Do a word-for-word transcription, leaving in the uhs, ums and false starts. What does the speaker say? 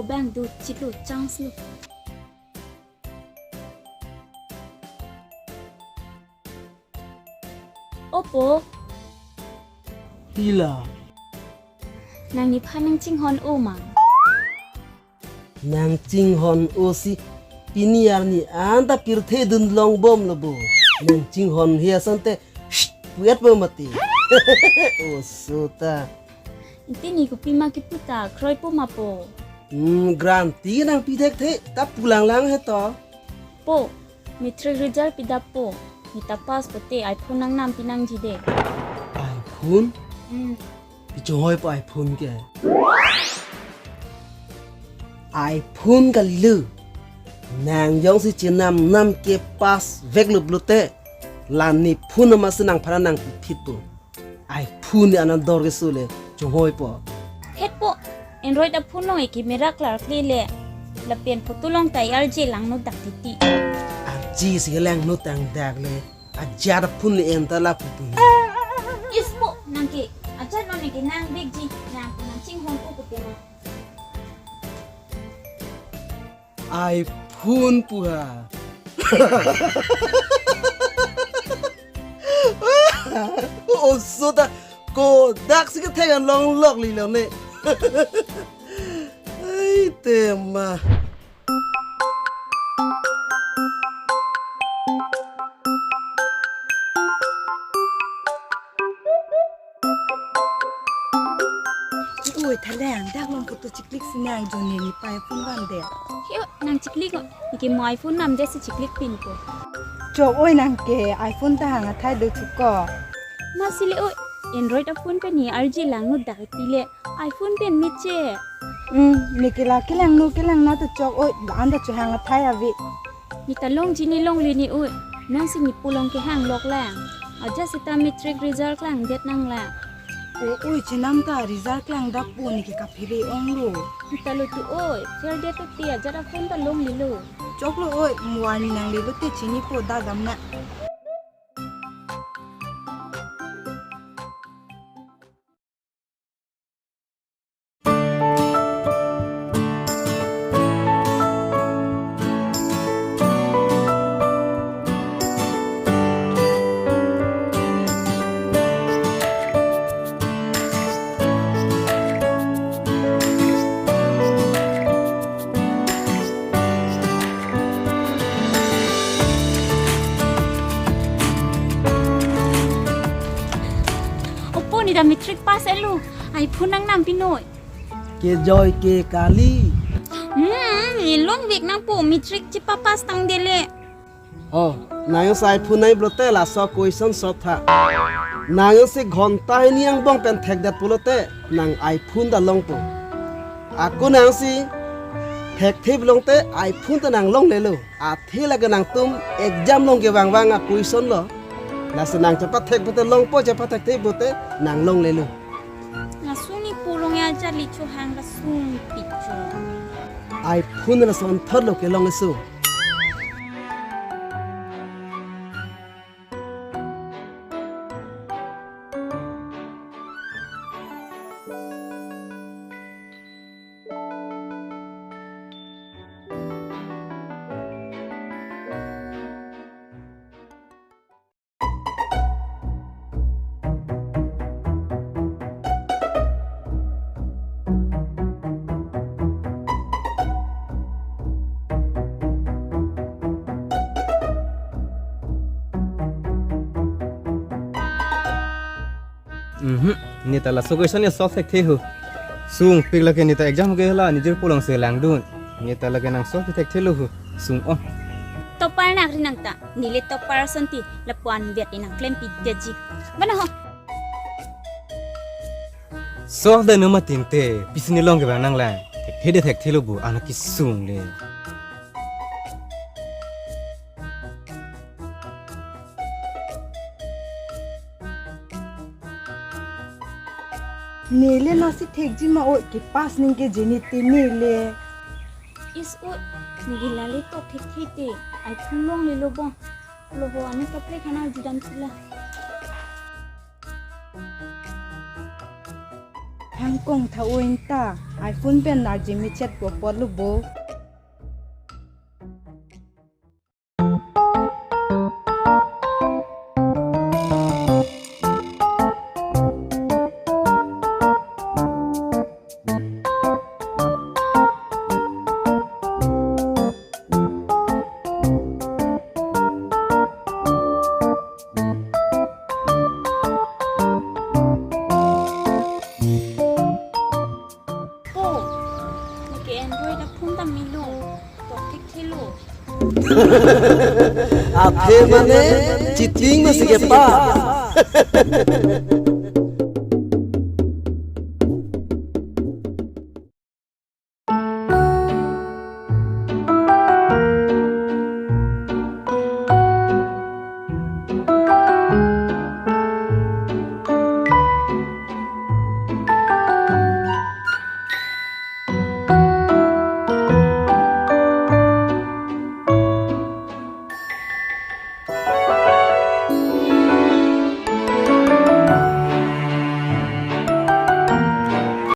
Bang do chitlo chance lo. O po. Hila. Nang nephan nangchinghon-o ma? Nangchinghon-o si pini arni anta pirthe dun longbom lo bo. Nangchinghon-he asonte shh, puet bo mati. Oso ta. Ante ne kopima kipu ta, kroipo ma po. Hmm, guarantee nangpi thekthe, ta pulang lang he to. Po, matric result pidap po. Ne ta pass pote iPhone nangnam pinangji de. iPhone? Hmm. Pi chonghoi po iPhone ke. iPhone kalilo. Nang jongsi chenam nam ke pass vek lo pulote, la ne phone nama si nangphan nangpi phit po. iPhone ne anador keso le chonghoi po. Het po, Android aphone along eke camera klarkle le. Lapen photo along ta arje langno dak titi. Arje si langno tangdak le. Ajat aphone le enta lapu pu. Is po, nang ke ajat non ne kenang vekji, nang nangchinghon-o kote ma? iPhone pu ha. Oso ta kodak si kethek an longlok lilo ne. Ai tema. Oi, thaleng, dak long photo chiklik si nang joni ne pa iPhone van de. Hiyo, nang chiklik ko. Neke mo iPhone namdet si chiklik pin ko. Chok oi, nang ke iPhone ta hang athai do chuko. Masi le oi, Android aphone pen ne arje langno dak ti le iPhone pen mece. Hmm, neke la kelangno kelang na to chok oi, la-an ta chehang athai ave. Ne ta longji ne longle ne oi. Nang si ne pu along kehang lok lang. Ajat seta matric result klangdet nang lang. O oi, chenam ta result klangdak po, neke kaphere onglo. Ne ta lo tu oi, fail det to te ajat aphone ta longlelo. Choklo oi, mo arni nanglelo te chinipo, da damna. Opo, ne ta matric pass-et lo. iPhone nangnam pinoi. Kejoi ke kali. Hmm, ne longvek nangpo, matric chepa pass tangdet le. Oh, nang jongsi iPhone nai pulote laso question solve tha. Nang jongsi ghonta hini angbong pen thekdet pulote nang iPhone ta longpo. Ako nang jongsi thekthe pulote iPhone ta nang longlelo. Athe lake nangtum exam along kevangvang a-question lo. Lasi nang chepathek pote longpo, chepathekthe pote nang longlelo. Laso ne pu along ajat le chohang, laso ne pi cho. iPhone lason thotlo kelong eso. Mhm. Ne ta laso question ne solve thekthe ho. Sungpik lake ne ta exam ke hala, ne jirpo along si langdun. Ne ta lake nang solve thekthelo ho. Sung-o. Topar nang ri nang ta. Neli topar asonte lapu-an vet inang klempi detji. Mana ho? Solve det nu ma tinte, pisi ne long kevang nang lang. Thekthe det thekthelo bo, anak kesung le. Neli lasi thekji ma oi, kepass ningke jeni te neli. Is oi, neli lale to thekthe te, iPhone longlelo bong. Lo ho, ani kaprek hana jidam sila. Thangkong tha-o ingta, iPhone pen arjimit chet po apotlo bo. Po, neke Android aphone ta melo, tokthekthelo. Aphe mane cheating masi kepa.